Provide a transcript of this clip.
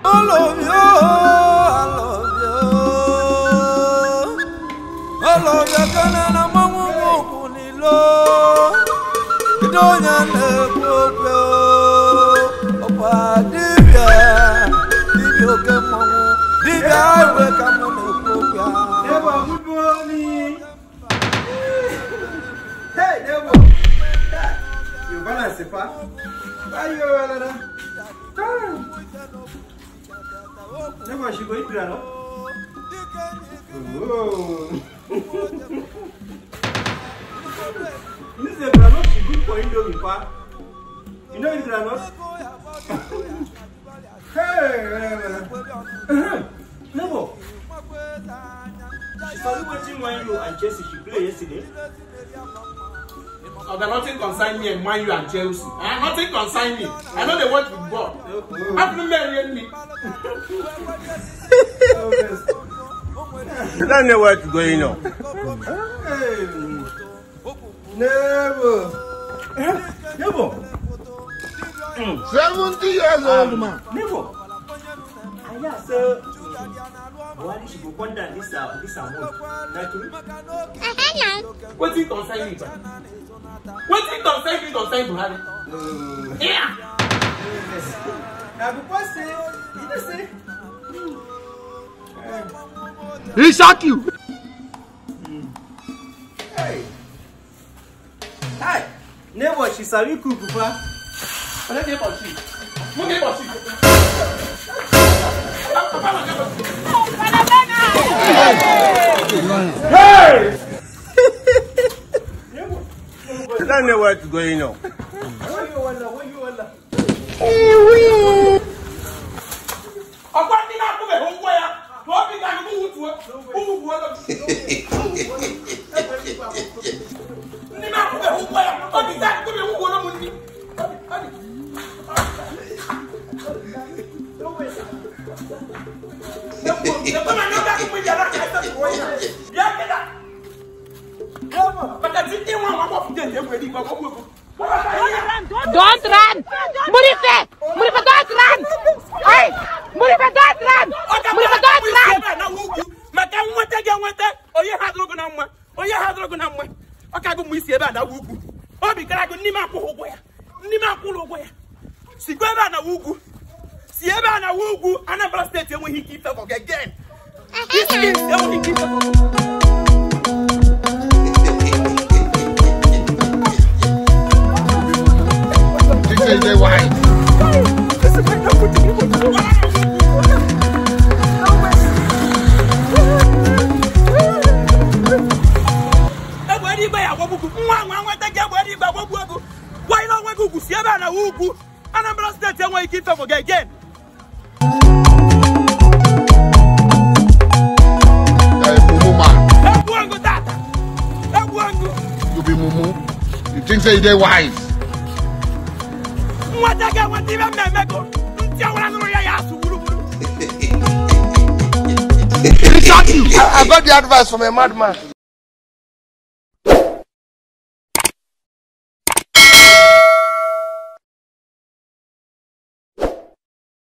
I love you, I love you. I love you, kana mamu kunilo. Idonya nekwe opa dibia, dibia oke mamu, dibia iwe kamu nekwe. Neighbor, good morning. Hey, neighbor. You balance, pa? Why you balance? Neighbor, she go eat groundnut. Oh. This is a groundnut she good for Indomie, pa. You know it's groundnut? Hey, neighbor. She started watching Man U and Chelsea. She played yesterday. Oh, nothing concern me and Man U and Chelsea. Nothing concern me. I know they watch football. How do you marry me? You don't know what's going on. Hey. Neighbor. Neighbor. 70 years old man. Neighbor. I hear sir. Buhari should go condemn this amount. Not true? What thing concern me? What thing concern me concern Buhari? Yeah. Yes. Now because say, you know say. He shot you. Hey. Hi. Neighbor, she sabi cook, papa. What dey for she? What dey for she? Hey! You don't know what's going on. Don't run! Murife! Murife, don't run! Hey! Murife, don't run! Murife, don't run! Again. This is This is white. Again. You be mumu. You think say they wise? He shot you. I got the advice from a madman.